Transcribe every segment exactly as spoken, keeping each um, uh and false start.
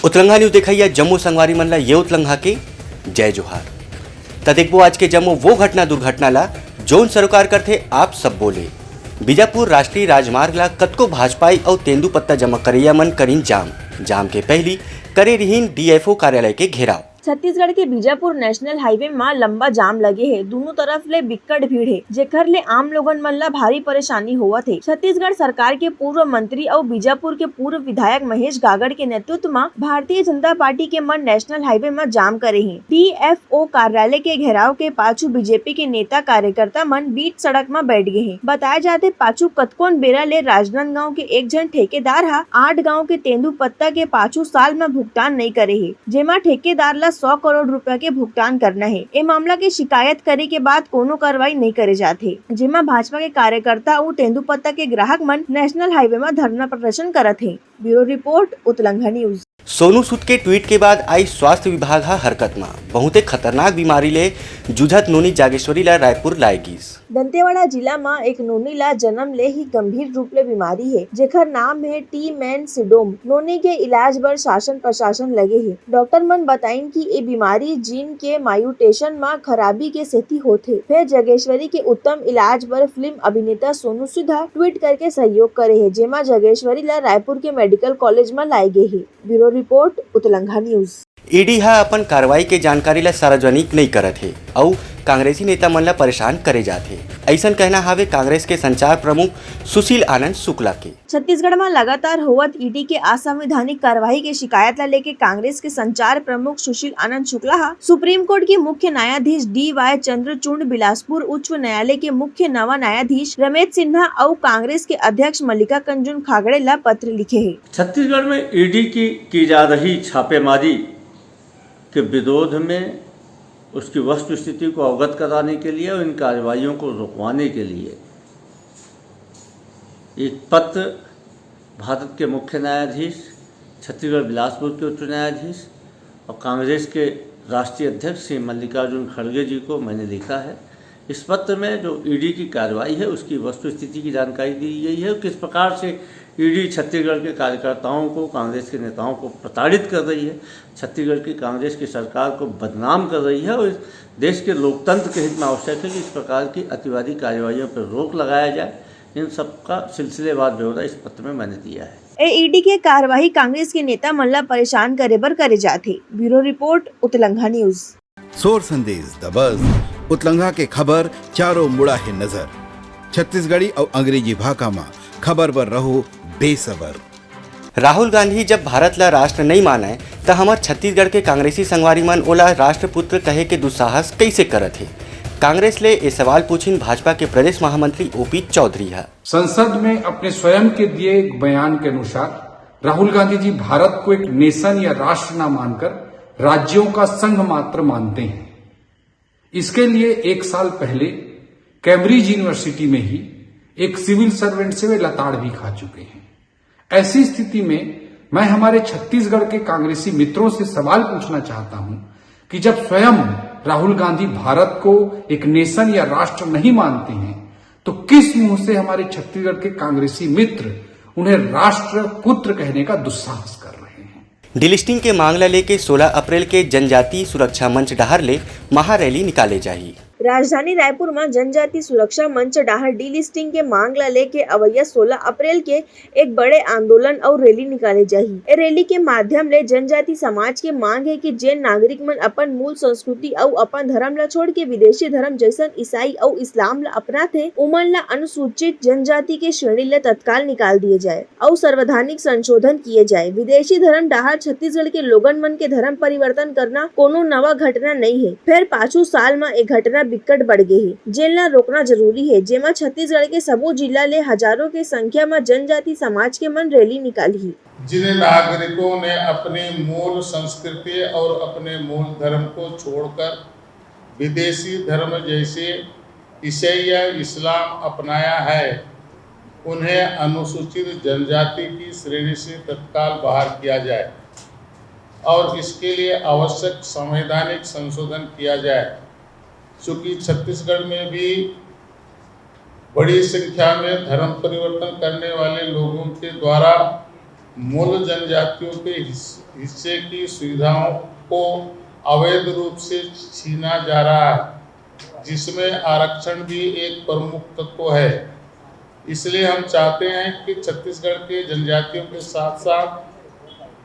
उतलंघा news देखइया जम्मो संगवारी मन ला ये उतलंघा के जय जोहार। त देखबो आज के जम्मो वो घटना दुर्घटना ला, जौन सरोकार करथे आप सब बोले। बीजापुर राष्ट्रीय राजमार्ग ला कतको भाजपाई अउ तेंदूपत्ता जमा करइया मन करिन जाम। जाम के पहली करे रिहिन डीएफओ कार्यालय के घेराव। छत्तीसगढ़ के बीजापुर नेशनल हाईवे म लंबा जाम लगे हे। दूनों तरफ ले बिक्कट भीड़ हे, जेकर ले आम लोगन मन ला भारी परेशानी होवत हे। छत्तीसगढ़ सरकार के पूर्व मंत्री अउ बीजापुर के पूर्व विधायक महेश गागड़ के नेतृत्व म भारतीय जनता पार्टी के मन नेशनल हाईवे म जाम करे हे। डीएफओ कार्यालय के घेराव के पाछू बीजेपी के नेता कार्यकर्ता मन बीच सड़क म बैठ गे हे। बताए जाथे, पाछू कतकोन बेरा ले राजनांदगांव के एक झन ठेकेदार ह आठ गांव के तेंदूपत्ता के पाछू साल म भुगतान नइ करे हे, जेमा ठेकेदार ला सौ करोड़ रुपया के भुगतान करना हे। ए मामला के शिकायत करे के बाद कोनो कार्रवाई नइ करे जात हे, जेमा भाजपा के कार्यकर्ता अउ तेंदूपत्ता के ग्राहक मन नेशनल हाईवे म धरना प्रदर्शन करत हे। ब्यूरो रिपोर्ट, उतलंघा न्यूज। सोनू सूद के ट्वीट के बाद आई स्वास्थ्य विभाग ह हरकत म। बहुते खतरनाक बीमारी ले जूझत नोनी जागेश्वरी ला रायपुर लाए गिस। दंतेवाड़ा जिला म एक नोनी ला जन्म ले ही गंभीर रूप ले बीमारी हे, जेकर नाम हे टी मैन सिडोम। नोनी के इलाज बर शासन प्रशासन लगे हे। डॉक्टर मन बताइन कि ए बीमारी जीन के म्यूटेशन म खराबी के सेती होथे। फेर जगेश्वरी के उत्तम इलाज बर फिल्म अभिनेता सोनू सूद ह ट्वीट करके सहयोग करे हे, जेमा जगेश्वरी ला रायपुर के मेडिकल कॉलेज म लाए गे हे। ब्यूरो रिपोर्ट, उतलंघा न्यूज। ईडी ह अपन कार्रवाई के जानकारी ला सार्वजनिक नइ करत हे अउ कांग्रेसी नेता मन ला परेशान करे जात हे, अइसन कहना हावे कांग्रेस के संचार प्रमुख सुशील आनंद शुक्ला के। छत्तीसगढ़ म लगातार होवत ईडी के असंवैधानिक कार्रवाई के शिकायत ला लेके कांग्रेस के संचार प्रमुख सुशील आनंद शुक्ला ह सुप्रीम कोर्ट के मुख्य न्यायाधीश डी वाई चंद्रचूड़, बिलासपुर उच्च न्यायालय के मुख्य नवा न्यायाधीश रमेश सिन्हा अउ कांग्रेस के अध्यक्ष मल्लिकार्जुन खड़गे ला पत्र लिखे हे। छत्तीसगढ़ में ईडी की की जा रही छापेमारी के विरोध में उसकी वस्तुस्थिति को अवगत कराने के लिए और इन कार्रवाइयों को रुकवाने के लिए एक पत्र भारत के मुख्य न्यायाधीश, छत्तीसगढ़ बिलासपुर के उच्च न्यायाधीश और कांग्रेस के राष्ट्रीय अध्यक्ष श्री मल्लिकार्जुन खड़गे जी को मैंने लिखा है। इस पत्र में जो ईडी की कार्रवाई है, उसकी वस्तुस्थिति की जानकारी दी गई है, किस प्रकार से ईडी छत्तीसगढ़ के कार्यकर्ताओं को, कांग्रेस के नेताओं को प्रताड़ित कर रही है, छत्तीसगढ़ की कांग्रेस की सरकार को बदनाम कर रही है और इस देश के लोकतंत्र के हित में आवश्यक है कि इस प्रकार की अतिवादी कार्रवाइयों पर रोक लगाया जाए। इन सब का सिलसिलेवार ब्यौरा इस पत्र में मैंने दिया है। ए ईडी के कार्रवाई कांग्रेस के नेता मन ला परेशान करे बर करे जाथे। ब्यूरो रिपोर्ट, उतलंघा न्यूज। सोर संदेश दबस, उतलंघा के खबर चारों मुड़ा हे नजर। छत्तीसगढ़ी अउ अंग्रेजी भाखा म खबर बर रहो बेसबर। राहुल गांधी जब भारत ला राष्ट्र नइ मानय, त हमर छत्तीसगढ़ के कांग्रेसी संगवारी मन ओला राष्ट्रपुत्र कहे के दुस्साहस कइसे करत हे? कांग्रेस ले ए सवाल पूछिन भाजपा के प्रदेश महामंत्री ओपी चौधरी ह। संसद में अपने स्वयं के दिए एक बयान के अनुसार राहुल गांधी जी भारत को एक नेशन या राष्ट्र ना मानकर राज्यों का संघ मात्र मानते हैं। इसके लिए एक साल पहले कैम्ब्रिज यूनिवर्सिटी में ही एक सिविल सर्वेंट से वे लताड़ भी खा चुके हैं। ऐसी स्थिति में मैं हमारे छत्तीसगढ़ के कांग्रेसी मित्रों से सवाल पूछना चाहता हूं कि जब स्वयं राहुल गांधी भारत को एक नेशन या राष्ट्र नहीं मानते हैं, तो किस मुंह से हमारे छत्तीसगढ़ के कांग्रेसी मित्र उन्हें राष्ट्रपुत्र कहने का दुस्साहस कर रहे हैं? डीलिस्टिंग के मांग ला लेके सोलह अप्रैल के जनजाति सुरक्षा मंच डहार ले महारैली निकाले जाही। राजधानी रायपुर म जनजाति सुरक्षा मंच डहार डीलिस्टिंग के मांग ला लेके अवइया सोलह अप्रैल के एक बड़े आंदोलन अउ रैली निकाले जाही। ए रैली के माध्यम ले जनजाति समाज के मांग हे कि जेन नागरिक मन अपन मूल संस्कृति अउ अपन धर्म ला छोड़ के विदेशी धर्म जैसन ईसाई अउ इस्लाम ला अपनाथे, उमन ला अनुसूचित जनजाति के श्रेणी ले तत्काल निकाल दिए जाए अउ संवैधानिक संशोधन किए जाए। विदेशी धर्म डहार छत्तीसगढ़ के लोगन मन के धर्म परिवर्तन करना कोनो नवा घटना नइ हे, फेर पाछू साल म ए घटना बिक्कट बढ़ गे हे, जेन ला रोकना जरूरी हे, जेमा छत्तीसगढ़ के सबो जिला ले हजारों के संख्या म जनजाति समाज के मन रैली निकालही। जिन नागरिकों ने अपनी मूल संस्कृति और अपने मूल धर्म को छोड़कर विदेशी धर्म जैसे ईसाई या इस्लाम अपनाया है, उन्हें अनुसूचित जनजाति की श्रेणी से तत्काल बाहर किया जाए और इसके लिए आवश्यक संवैधानिक संशोधन किया जाए। चूँकि छत्तीसगढ़ में भी बड़ी संख्या में धर्म परिवर्तन करने वाले लोगों के द्वारा मूल जनजातियों के हिस-, हिस्से की सुविधाओं को अवैध रूप से छीना जा रहा है, जिसमें आरक्षण भी एक प्रमुख तत्व है। इसलिए हम चाहते हैं कि छत्तीसगढ़ के जनजातियों के साथ साथ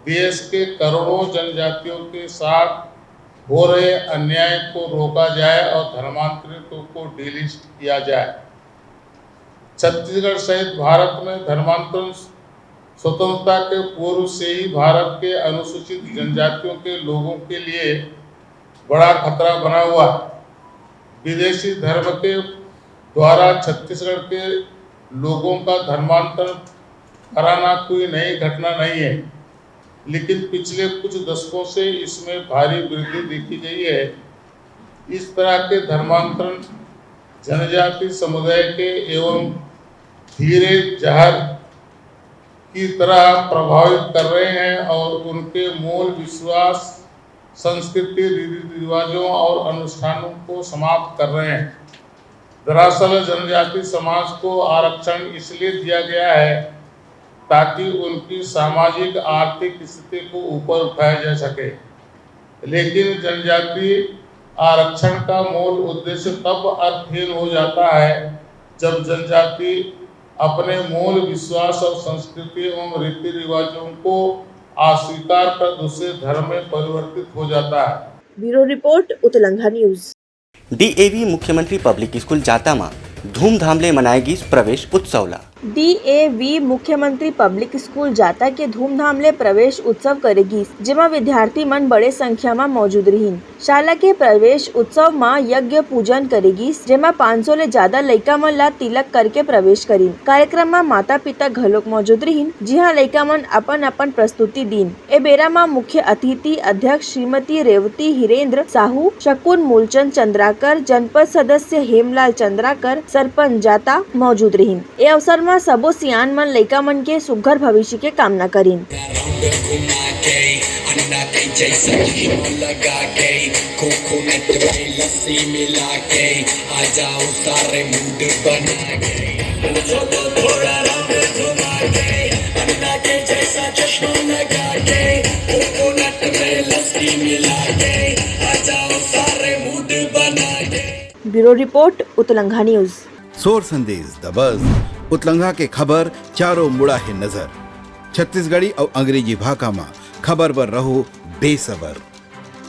देश के करोड़ों जनजातियों के साथ हो रहे अन्याय को रोका जाए और धर्मांतरितों को डिलिस्ट किया जाए। छत्तीसगढ़ सहित भारत में धर्मांतरण स्वतंत्रता के पूर्व से ही भारत के अनुसूचित जनजातियों के लोगों के लिए बड़ा खतरा बना हुआ है। विदेशी धर्म के द्वारा छत्तीसगढ़ के लोगों का धर्मांतरण कराना कोई नई घटना नहीं है, लेकिन पिछले कुछ दशकों से इसमें भारी वृद्धि देखी गई है। इस तरह के धर्मांतरण जनजाति समुदाय के एवं धीरे जहर की तरह प्रभावित कर रहे हैं और उनके मूल विश्वास, संस्कृति, रीति रिवाजों और अनुष्ठानों को समाप्त कर रहे हैं। दरअसल जनजाति समाज को आरक्षण इसलिए दिया गया है ताकि उनकी सामाजिक आर्थिक स्थिति को ऊपर उठाया जा सके, लेकिन जनजाति आरक्षण का मूल उद्देश्य तब अर्थहीन हो जाता है जब जनजाति अपने मूल विश्वास और संस्कृति एवं रीति रिवाजों को अस्वीकार कर दूसरे धर्म में परिवर्तित हो जाता है। ब्यूरो रिपोर्ट, उतलंघा न्यूज। डीएवी मुख्यमंत्री पब्लिक स्कूल जाता म धूमधाम ले मनाए गिस प्रवेश उत्सव ला। डीएवी मुख्यमंत्री पब्लिक स्कूल जाता के धूमधाम ले प्रवेश उत्सव करे गिस, जेमा विद्यार्थी मन बड़े संख्या म मौजूद रिहिन। शाला के प्रवेश उत्सव म यज्ञ पूजन करे गिस, जेमा पाँच सौ ले ज्यादा लइका मन ला तिलक करके प्रवेश करिन। कार्यक्रम म माता-पिता घलोक मौजूद रिहिन, जिहां लइका मन अपन-अपन प्रस्तुति दीन। ए बेरा म मुख्य अतिथि अध्यक्ष श्रीमती रेवती हिरेंद्र साहू, शकुन मूलचंद चंद्राकर, जनपद सदस्य हेमलाल चंद्राकर, सरपंच जाता मौजूद रिहिन। ए अवसर म सबो सियान मन लइका मन के सुघ्घर भविष्य के कामना करिन। ब्यूरो रिपोर्ट, उतलंघा न्यूज। सोर संदेश दबस, उतलंघा के खबर चारों मुड़ा हे नजर। छत्तीसगढ़ी अउ अंग्रेजी भाखा म खबर बर रहो बेसबर।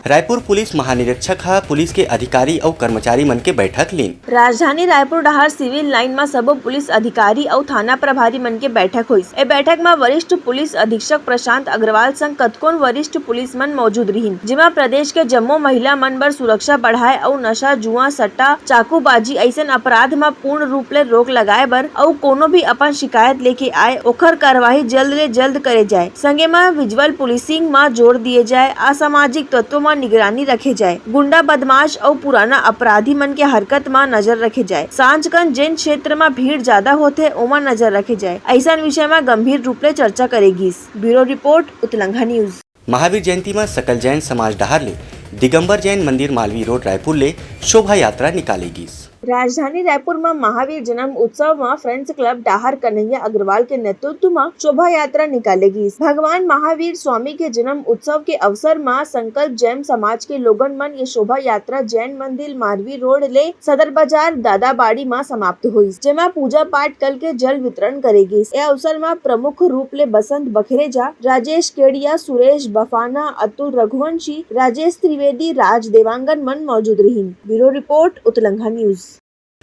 रायपुर पुलिस महानिरीक्षक ह पुलिस के अधिकारी अउ कर्मचारी मन के बैठक लीन। राजधानी रायपुर डहार सिविल लाइन म सबो पुलिस अधिकारी अउ थाना प्रभारी मन के बैठक होइस। ए बैठक म वरिष्ठ पुलिस अधीक्षक प्रशांत अग्रवाल संग कतकोन वरिष्ठ पुलिस मन मौजूद रिहिन, जेमा प्रदेश के जम्मो महिला मन बर सुरक्षा बढ़ाए अउ नशा, जुआ, सट्टा, चाकूबाजी अइसन अपराध म पूर्ण रूप ले रोक लगाए बर अउ कोनो भी अपन शिकायत लेके आए, ओखर कार्यवाही जल्द ले जल्द करे जाए। संगे म विजुअल पुलिसिंग म जोर दिए जाए, असामाजिक तत्व म निगरानी रखे जाए, गुंडा बदमाश अउ पुराना अपराधी मन के हरकत म नजर रखे जाए, सांझ कन जेन क्षेत्र म भीड़ ज्यादा होथे, ओमा नजर रखे जाए, अइसन विषय म गंभीर रूप ले चर्चा करे गिस। ब्यूरो रिपोर्ट, उतलंघा न्यूज। महावीर जयंती म सकल जैन समाज डहार ले दिगंबर जैन मंदिर मालवी रोड रायपुर ले शोभा यात्रा निकाले गिस। राजधानी रायपुर म महावीर जन्म उत्सव म फ्रेंड्स क्लब डहार कन्हैया अग्रवाल के नेतृत्व म शोभा यात्रा निकाले गिस। भगवान महावीर स्वामी के जन्म उत्सव के अवसर म संकल्प जैन समाज के लोगन मन ये शोभा यात्रा जैन मंदिर मालवी रोड ले सदर बाजार दादाबाड़ी म समाप्त होइस, जेमा पूजा पाठ करके जल वितरण करे गिस। ए अवसर म प्रमुख रूप ले बसंत बखेरेजा, राजेश केड़िया, सुरेश बफाना, अतुल रघुवंशी, राजेश त्रिवेदी, राज देवांगन मन मौजूद रिहिन। ब्यूरो रिपोर्ट, उतलंघा न्यूज।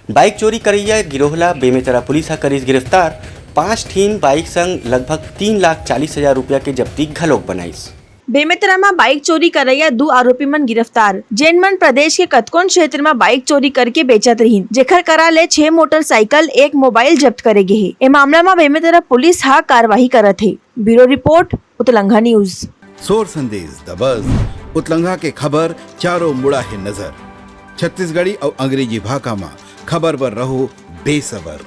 बाइक चोरी करइया गिरोह ला बेमेतरा पुलिस ह करिस गिरफ्तार। पांच ठिन बाइक संग लगभग तीन लाख चालीस हजार रुपया के जब्ती घलोक बनाइस। बेमेतरा म बाइक चोरी करइया दू आरोपी मन गिरफ्तार, जेन मन प्रदेश के कतकोन क्षेत्र म बाइक चोरी करके बेचत रिहिन, जेखर करा ले छह मोटरसाइकिल, एक मोबाइल जब्त करे गे हे। ए मामला म बेमेतरा पुलिस ह कार्रवाई करत हे। ब्यूरो रिपोर्ट, उतलंघा न्यूज। सोर संदेश दबस, उतलंघा के खबर चारों मुड़ा हे नजर। छत्तीसगढ़ी अउ अंग्रेजी भाखा म खबर बर रहो बेसबर।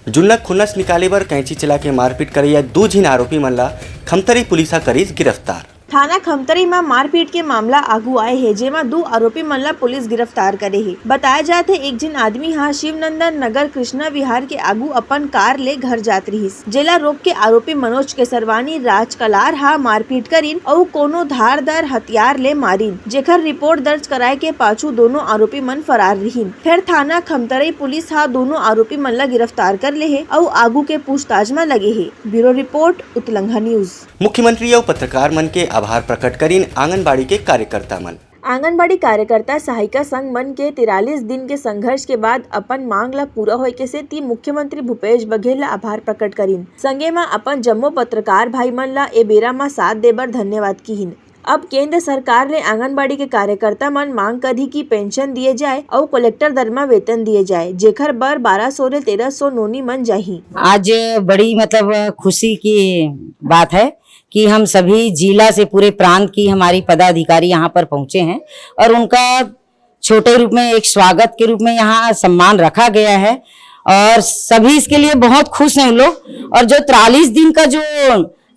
जुन्ना खुन्नस निकाले बर कैंची चला के मारपीट करइया दू झिन आरोपी मन ला खमतरी पुलिस ह करिस गिरफ्तार। थाना खमतरी म मारपीट के मामला आगू आए हे, जेमा दू आरोपी मन ला पुलिस गिरफ्तार करे हे। बताया जात हे, एक झिन आदमी ह शिवनंदन नगर कृष्णा विहार के आगू अपन कार ले घर जात रिहिस, जेला रोक के आरोपी मनोज केसरवानी राज कलार ह मारपीट करिन अउ कोनो धारदार हथियार ले मारिन, जेखर रिपोर्ट दर्ज कराए के पाछू दोनों आरोपी मन फरार रिहिन। फेर थाना खमतरई पुलिस ह दोनों आरोपी मन ला गिरफ्तार कर ले हे अउ आगू के पूछताछ म लगे हे। ब्यूरो रिपोर्ट, उतलंघा न्यूज। मुख्यमंत्री अउ पत्रकार मन के आभार प्रकट करिन आंगनबाड़ी के कार्यकर्ता मन। आंगनबाड़ी कार्यकर्ता सहायिका संघ मन के तिरालीस दिन के संघर्ष के बाद अपन मांग ला पूरा होए के सेती मुख्यमंत्री भूपेश बघेल ला आभार प्रकट करिन। संगे म अपन जम्मो पत्रकार भाई मन ला ए बेरा म साथ दे बर धन्यवाद किहिन। अब केंद्र सरकार ले आंगनबाड़ी के कार्यकर्ता मन मांग करही कि पेंशन दिए जाए अउ कलेक्टर दर म वेतन दिए जाए, जेखर बर बारह सौ ले तेरह सौ नोनी मन जाही। आज बड़ी, मतलब, खुशी की बात है कि हम सभी जिला से, पूरे प्रांत की हमारी पदाधिकारी यहाँ पर पहुँचे हैं और उनका छोटे रूप में एक स्वागत के रूप में यहाँ सम्मान रखा गया है और सभी इसके लिए बहुत खुश हैं उन लोग। और जो तिरालीस दिन का जो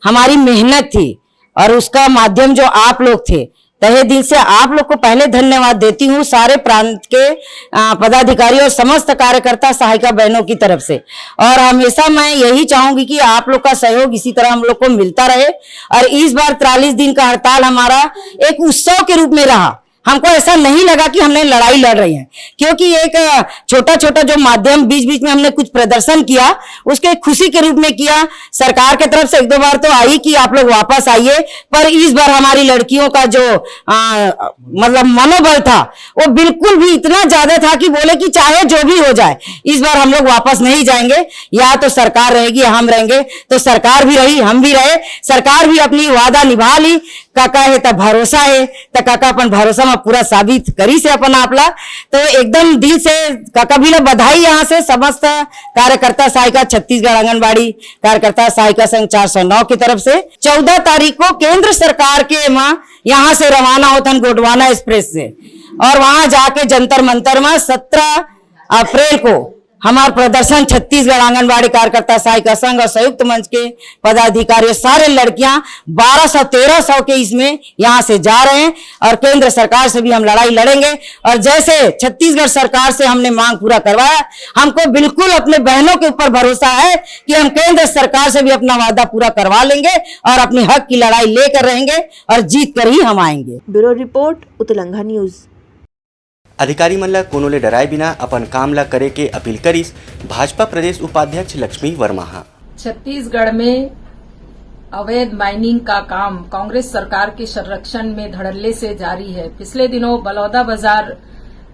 हमारी मेहनत थी और उसका माध्यम जो आप लोग थे, तहे दिल से आप लोग को पहले धन्यवाद देती हूँ, सारे प्रांत के, अ, पदाधिकारी और समस्त कार्यकर्ता सहायिका बहनों की तरफ से। और हमेशा मैं यही चाहूंगी कि आप लोग का सहयोग इसी तरह हम लोग को मिलता रहे। और इस बार तिरालीस दिन का हड़ताल हमारा एक उत्सव के रूप में रहा। हमको ऐसा नहीं लगा कि हमने लड़ाई लड़ रही है, क्योंकि एक, अ, छोटा-छोटा जो माध्यम, बीच-बीच में हमने कुछ प्रदर्शन किया, उसके खुशी के रूप में किया। सरकार की तरफ से एक दो बार तो आई कि आप लोग वापस आइए, पर इस बार हमारी लड़कियों का जो, अ, मतलब, मनोबल था, वो बिल्कुल भी इतना ज्यादा था कि बोले कि चाहे जो भी हो जाए, इस बार हम लोग वापस नहीं जाएंगे। या तो सरकार रहेगी या हम रहेंगे। तो सरकार भी रही, हम भी रहे। सरकार भी अपनी वादा निभा ली। काका हे त भरोसा हे, त काका अपन भरोसा म पूरा साबित करिस हे अपन आप ला। तो एकदम दिल से काका भी ला बधाई यहाँ से समस्त कार्यकर्ता सहायिका छत्तीसगढ़ आंगनबाड़ी कार्यकर्ता सहायिका संघ चार सौ नौ की तरफ से। चौदह तारीख को केंद्र सरकार के म यहाँ से रवाना होथन गोंडवाना एक्सप्रेस से और वहाँ जाके जंतर मंतर म सत्रह अप्रैल को हमार प्रदर्शन छत्तीसगढ़ आंगनबाड़ी कार्यकर्ता सहायिका संघ और संयुक्त मंच के पदाधिकारी, सारे लड़कियां बारह सौ, तेरह सौ के इसमें यहाँ से जा रहे हैं और केंद्र सरकार से भी हम लड़ाई लड़ेंगे। और जैसे छत्तीसगढ़ सरकार से हमने मांग पूरा करवाया, हमको बिल्कुल अपने बहनों के ऊपर भरोसा है कि हम केंद्र सरकार से भी अपना वादा पूरा करवा लेंगे और अपने हक की लड़ाई लेकर रहेंगे और जीत कर ही हम आएंगे। ब्यूरो रिपोर्ट, उतलंघा न्यूज। अधिकारी मन ल कोनो ले डराए बिना अपन काम ल करे के अपील करिस भाजपा प्रदेश उपाध्यक्ष लक्ष्मी वर्मा ह। छत्तीसगढ़ में अवैध माइनिंग का काम कांग्रेस सरकार के संरक्षण में धड़ल्ले से जारी है। पिछले दिनों बलौदा बाजार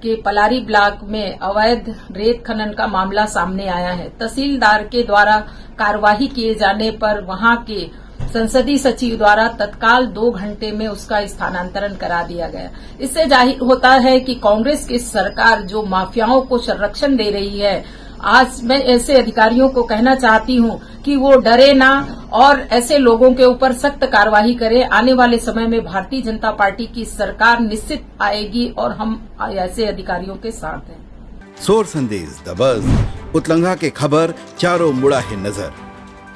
के पलारी ब्लॉक में अवैध रेत खनन का मामला सामने आया है। तहसीलदार के द्वारा कार्यवाही किए जाने पर वहां के संसदीय सचिव द्वारा तत्काल दो घंटे में उसका स्थानांतरण करा दिया गया। इससे जाहिर होता है कि कांग्रेस की सरकार जो माफियाओं को संरक्षण दे रही है, आज मैं ऐसे अधिकारियों को कहना चाहती हूं कि वो डरे ना और ऐसे लोगों के ऊपर सख्त कार्रवाई करें। आने वाले समय में भारतीय जनता पार्टी की सरकार निश्चित आएगी और हम ऐसे अधिकारियों के साथ हैं। सोर संदेश दबस, उतलंघा के खबर चारों मुड़ा हे नजर।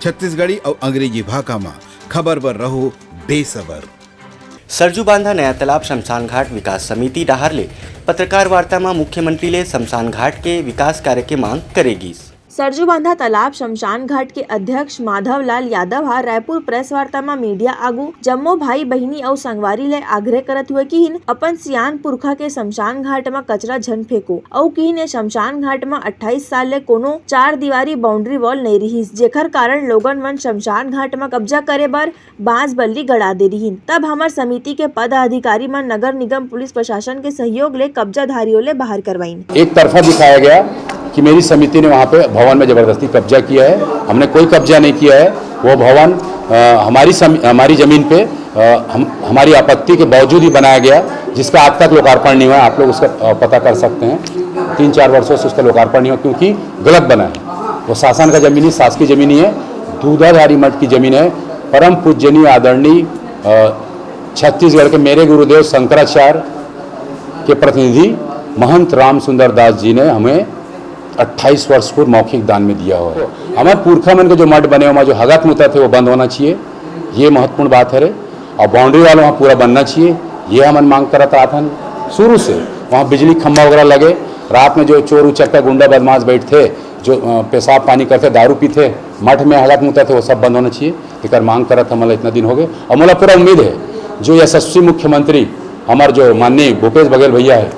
छत्तीसगढ़ी अउ अंग्रेजी भाखा म खबर बर रहो बेसबर। सरजू बांधा नया तालाब शमशान घाट विकास समिति डहार ले पत्रकार वार्ता म मुख्यमंत्री ले शमशान घाट के विकास कार्य के मांग करे गिस। सरजू बांधा तालाब शमशान घाट के अध्यक्ष माधव लाल यादव ह रायपुर प्रेस वार्ता म मीडिया आगू जम्मो भाई बहिनी अउ संगवारी ले आग्रह करत हुए किहिन, अपन सियान पुरखा के शमशान घाट म कचरा झन फेंको अउ किहिन, ए शमशान घाट म अट्ठाईस साल ले कोनो चार दीवारी बाउंड्री वॉल नइ रिहिस, जेखर कारण लोगन मन शमशान घाट म कब्जा करे बर बांस बल्ली गड़ा दे रिहिन। तब हमर समिति के पदाधिकारी मन नगर निगम पुलिस प्रशासन के सहयोग ले कब्जाधारियों ले बाहर करवाइन। एक तरफा दिखाया गया कि मेरी समिति ने वहाँ पे भवन में जबरदस्ती कब्जा किया है। हमने कोई कब्जा नहीं किया है। वो भवन, अ, हमारी सम-, हमारी जमीन पे, अ, हम, हमारी आपत्ति के बावजूद ही बनाया गया, जिसका आज तक लोकार्पण नहीं हुआ है। आप लोग उसका, अ, पता कर सकते हैं। तीन चार वर्षों से उसका लोकार्पण नहीं हुआ क्योंकि गलत बना है। वो शासन का जमीन ही, शासकीय जमीन ही है, दूधाधारी मठ की जमीन है। परम पूजनीय आदरणीय, अ, छत्तीसगढ़ के मेरे गुरुदेव शंकराचार्य के प्रतिनिधि महंत राम सुंदर दास जी ने हमें अट्ठाईस वर्ष पूर्व मौखिक दान में दिया हुआ है। हमारे पुरखा मन के जो मठ बने हुए, जो हगत मुता थे, वो बंद होना चाहिए। ये महत्वपूर्ण बात है रे। और बाउंड्री वाल वहाँ पूरा बनना चाहिए, ये हमन मांग करत आथन शुरू से। वहाँ बिजली खंभा वगैरह लगे, रात में जो चोर उचक्का गुंडा बदमाश बैठथे, जो, अ, पेशाब पानी करथे, दारू पीथे, मठ में हगत मुतथे, वो सब बंद होना चाहिए। एकर मांग करत हमन ला इतना दिन हो गए और मोला पूरा उम्मीद है जो यशस्वी मुख्यमंत्री हमर जो माननीय भूपेश बघेल भैया है,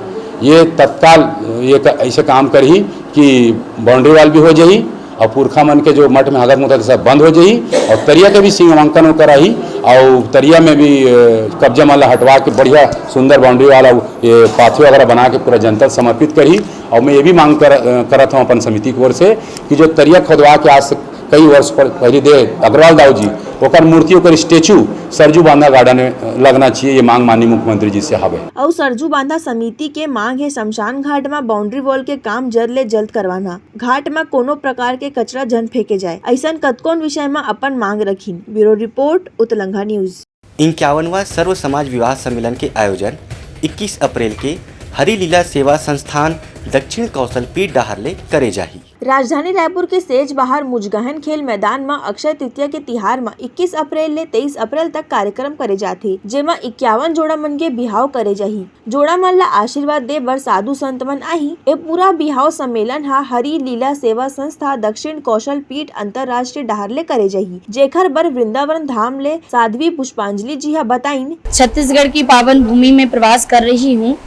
ये तत्काल ये क-, ऐसे काम करही कि बाउंड्री वाल भी हो जाही और पुरखा मन के जो मठ में हगत मुतथे सब बंद हो जाही और तरिया के भी सीमांकन ओकर आही और तरिया में भी, अ, कब्जा मन ला हटवा के बढ़िया सुंदर बाउंड्री वाल और ये पाथवे वगैरह बना के पूरा जनता समर्पित करही। और मैं ये भी मांग कर, अ, करत हूँ अपन समिति की ओर से कि जो तरिया खोदवा के आज से कई वर्ष पर पहले दे अग्रवाल दाऊ जी, ओकर मूर्ति, ओकर स्टैचू सरजू बांधा गार्डन में लगना चाहिए, ये मांग माननीय मुख्यमंत्री जी से हवे। अउ सरजू बांधा समिति के मांग हे शमशान घाट म बाउंड्री वॉल के काम जल्द ले जल्द करवाना, घाट म कोनो प्रकार के कचरा झन फेंके जाए, अइसन कतकोन विषय म अपन मांग रखिन। ब्यूरो रिपोर्ट, उतलंघा न्यूज। इक्यावनवां सर्व समाज विवाह सम्मेलन के आयोजन इक्कीस अप्रैल के हरिलीला सेवा संस्थान दक्षिण कौशल पीठ डहार ले करे जाही। राजधानी रायपुर के सेज बहार मुजगहन खेल मैदान म अक्षय तृतीया के तिहार म इक्कीस अप्रैल ले तेईस अप्रैल तक कार्यक्रम करे जाथे, जेमा इक्यावन जोड़ा मन के बिहाव करे जाही। जोड़ा मन ला आशीर्वाद दे बर साधु संत मन आही। ए पूरा बिहाव सम्मेलन ह हरि लीला सेवा संस्था दक्षिण कौशल पीठ अंतर्राष्ट्रीय डहार ले करे जाही, जेखर बर वृंदावन धाम ले साध्वी पुष्पांजलि जी ह बताइन। छत्तीसगढ़ की पावन भूमि में प्रवास कर रही हूँ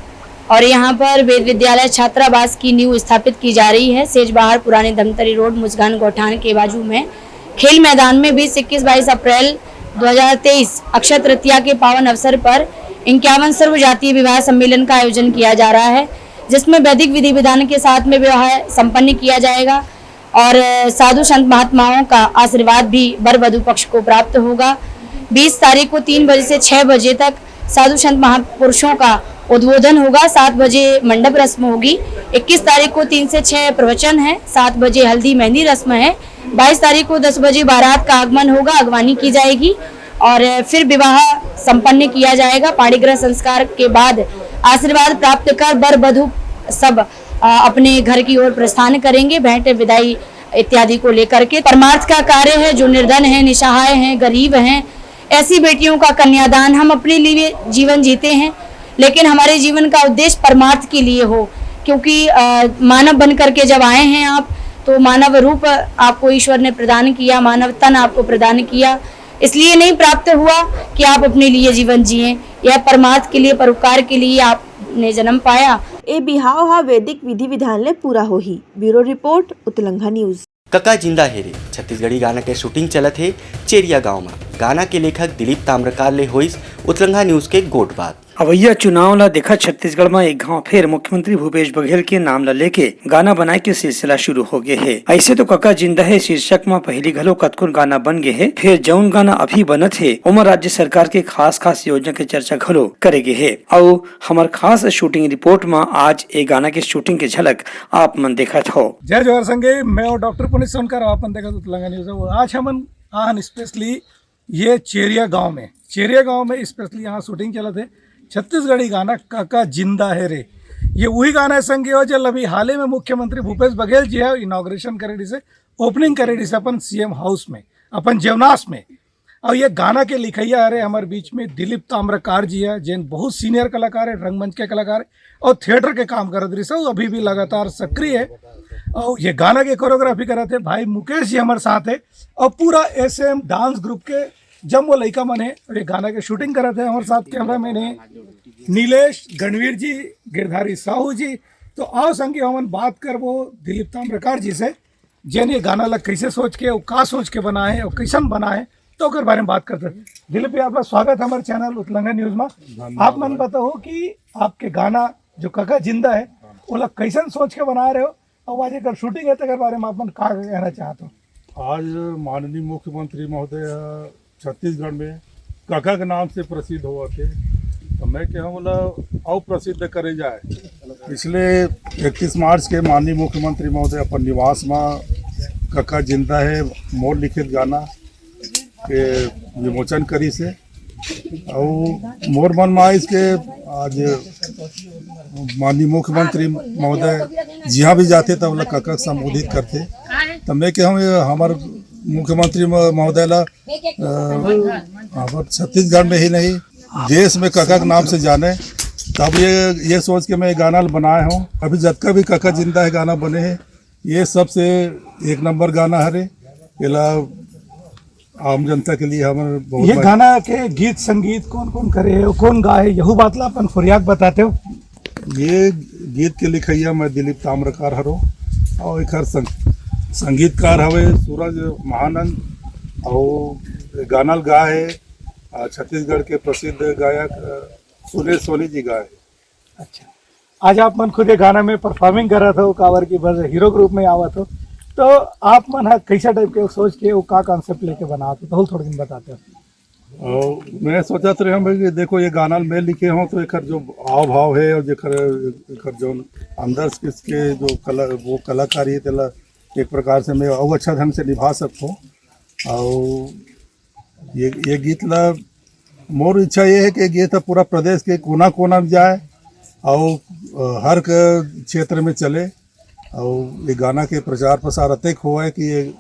और यहाँ पर वेद विद्यालय छात्रावास की नींव स्थापित की जा रही है। सेजबहार पुराने धमतरी रोड मुजगान गौठान के बाजू में खेल मैदान में बीस, इक्कीस, बाईस अप्रैल दो हज़ार तेईस अक्षय तृतीया के पावन अवसर पर इक्यावन सर्व जातीय विवाह सम्मेलन का आयोजन किया जा रहा है, जिसमें वैदिक विधि विधान के साथ में विवाह संपन्न किया जाएगा और साधु संत महात्माओं का आशीर्वाद भी वर वधु पक्ष को प्राप्त होगा। बीस तारीख को तीन बजे से छह बजे तक साधु संत महापुरुषों का उद्बोधन होगा। सात बजे मंडप रस्म होगी। इक्कीस तारीख को तीन से छह प्रवचन है। सात बजे हल्दी मेहंदी रस्म है। बाईस तारीख को दस बजे बारात का आगमन होगा, अगवानी की जाएगी और फिर विवाह संपन्न किया जाएगा। पाणिग्रह संस्कार के बाद आशीर्वाद प्राप्त कर वर वधु सब अपने घर की ओर प्रस्थान करेंगे। भेंट विदाई इत्यादि को लेकर के परमार्थ का कार्य है। जो निर्धन है, निसहाय हैं, गरीब हैं, ऐसी बेटियों का कन्यादान। हम अपने लिए जीवन जीते हैं, लेकिन हमारे जीवन का उद्देश्य परमार्थ के लिए हो, क्योंकि मानव बन करके जब आए हैं आप, तो मानव रूप आपको ईश्वर ने प्रदान किया, मानव तन आपको प्रदान किया, इसलिए नहीं प्राप्त हुआ कि आप अपने लिए जीवन जिए। यह परमार्थ के लिए, परोपकार के लिए आपने जन्म पाया। ए बिहाव ह वैदिक विधि विधान ले पूरा होही। ब्यूरो रिपोर्ट, उतलंघा न्यूज। कका जिंदा हे रे छत्तीसगढ़ी गाना के शूटिंग चलत हे चेरिया गांव म। गाना के लेखक दिलीप ताम्रकार ले होइस उतलंघा न्यूज के गोठ बात। अवइया चुनाव ला देखत छत्तीसगढ़ म एक घांव फेर मुख्यमंत्री भूपेश बघेल के नाम ला लेके गाना बनाए के सिलसिला शुरू हो गए हे। ऐसे तो कका जिंदा हे शीर्षक म पहली घलो कतकोन गाना बन गए हे, फेर जउन गाना अभी बनत हे ओमा राज्य सरकार के खास खास योजना के चर्चा घलो करे गए हे। अउ हमर खास शूटिंग रिपोर्ट म आज ए गाना के शूटिंग के झलक आप मन देखत हो। जय जोहार संगे, मैं और डॉक्टर पुनीत सोनकर, आप मन देखत उतलंगा न्यूज। आज हमन आहन स्पेशली ये चेरिया गांव में, चेरिया गांव में स्पेशली यहाँ शूटिंग चलत हे छत्तीसगढ़ी गाना काका जिंदा है रे। ये वही गाना है संगे हो, जल अभी हाले में मुख्यमंत्री भूपेश बघेल जी है इनॉग्रेशन करे रिसे, ओपनिंग करे रिसे अपन सीएम हाउस में, अपन जेवनास में। और ये गाना के लिखैया हरे हमारे बीच में दिलीप ताम्रकार जी है, जेन बहुत सीनियर कलाकार है, रंगमंच के कलाकार है और थिएटर के काम करत रिसे, अभी भी लगातार सक्रिय है। और ये गाना के कोरियोग्राफी करत है भाई मुकेश जी हमारे साथ है, और पूरा एसएम डांस ग्रुप के जम्मो लइका मन है, और ये गाना के शूटिंग करत है हमारे साथ कैमरामैन है नीलेश गणवीर जी, गिरधारी साहू जी। तो आओ संगी हमन बात करबो दिलीप ताम्रकार जी से, जेन ये गाना ला कैसे सोच के और का सोच के बनाए और कैसन बनाए, तो ओकर बारे में बात करते हैं। दिलीप जी, आपका स्वागत है हमारे चैनल उतलंगा न्यूज में। आप मन बताओ कि आपके गाना जो काका जिंदा है, ओला कैसन सोच के बना रहे हो, और आज एकर शूटिंग है, तेकर बारे में आप मन का कहना चाहते हो? आज माननीय मुख्यमंत्री महोदय छत्तीसगढ़ में काका के नाम से प्रसिद्ध होवत हे, तो मैं कहूँ बोला अउ प्रसिद्ध करे जाए। पिछले इकतीस मार्च के माननीय मुख्यमंत्री महोदय अपन निवास में काका जिंदा है मोर लिखित गाना के विमोचन करिस हे। अउ मोर मन में आइस के आज माननीय मुख्यमंत्री महोदय जिहाँ भी जाथे तब ओला काका संबोधित करथे। त मैं कहूँ ये हमर मुख्यमंत्री म-, महोदय ला, अ, हाँ, बस छत्तीसगढ़ में ही नहीं, देश में कका के नाम से जाने। तब ये, ये सोच के मैं ये गाना बनाए हूँ। अभी जतका भी कका जिंदा है गाना बने हैं, ये सबसे एक नंबर गाना हरे। एला आम जनता के लिए हमर बहुत ये बड़ा गाना के गीत संगीत कौन कौन करे हे, कौन गाए हे, यहू बात ला अपन फुरियाक बताते हो। ये गीत के लिखैया मैं दिलीप ताम्रकार हरो, और एकर संग-, संगीतकार हवे सूरज महानंद, और गाना ल गाए हे, आ, छत्तीसगढ़ के प्रसिद्ध गायक, अ, सुनील सोनी जी गाए हे। अच्छा, आज आप मन खुद ये गाना में परफॉर्मिंग करत हो, काबर की बस हीरो के रूप में आवत हो, तो आप मन ह कैसा टाइप के सोच के वो का कॉन्सेप्ट लेके बनात हो, तो थोड़ा दिन बताते हो। और मैं सोचत रहे हूँ भाई कि देखो, ये गाना मैं लिखे हूँ तो एकर जो हाव भाव है और जेकर, एकर जो अंदर से इसके जो कला, वो कलाकारी है, तेला एक प्रकार से मैं और अच्छा ढंग से निभा सकूँ। और ये, ये गीत ला, मोर इच्छा ये है कि ये गीत पूरा प्रदेश के कोना कोना में जाए और, अ, हर क-, क्षेत्र में चले और ये गाना के प्रचार प्रसार अतेक होए कि ये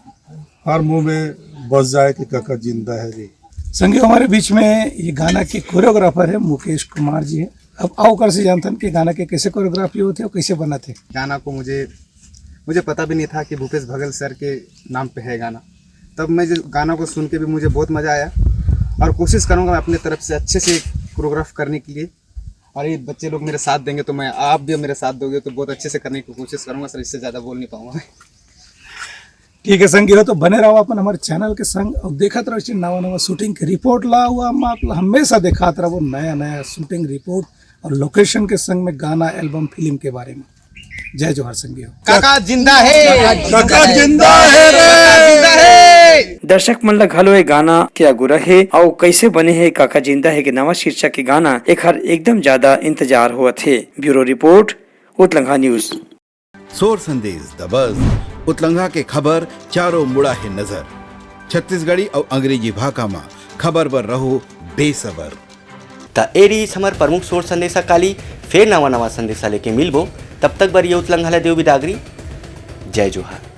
हर मुंह में बस जाए कि कका जिंदा है जी। संगी, हमारे बीच में ये गाना के कोरियोग्राफर है मुकेश कुमार जी है। अब आओ ओकर से जानथन कि गाना के कैसे कोरियोग्राफी होते और कैसे बनाते। गाना को मुझे, मुझे पता भी नहीं था कि भूपेश भगल सर के नाम पे है गाना। तब मैं जो गाना को सुन के भी मुझे बहुत मज़ा आया और कोशिश करूँगा मैं अपने तरफ से अच्छे से कोरियोग्राफ करने के लिए। और ये बच्चे लोग मेरे साथ देंगे तो मैं, आप भी मेरे साथ दोगे तो बहुत अच्छे से करने की कोशिश करूँगा सर, इससे ज़्यादा बोल नहीं पाऊँगा मैं। ठीक है संगी हो, तो बने रहो अपन हमारे चैनल के संग और देखत रहो इसे नवा नवा शूटिंग के रिपोर्ट ला हुआ। हम आप हमेशा दिखात रहो नया नया शूटिंग रिपोर्ट और लोकेशन के संग में गाना, एल्बम, फिल्म के बारे में। जय जोहार संगी हो। काका जिंदा है। काका जिंदा है रे। काका जिंदा है। दर्शक मन ल घलो ए गाना के अगुरा हे अउ कैसे बने हे काका जिंदा हे के नवा शीर्षक के गाना, एखर एकदम ज्यादा इंतजार होवत हे। ब्यूरो रिपोर्ट, उतलंघा न्यूज। सोर संदेश दबस, उतलंघा के खबर चारों मुड़ा हे नजर। छत्तीसगढ़ी अउ अंग्रेजी भाखा म खबर बर रहो बेसबर। त ए रिहिस हमर प्रमुख सोर संदेशा काली। फेर नवा नवा संदेशा लेके मिलबो, तब तक बर ये उतलंघा ल देव बिदागरी। जय जोहार।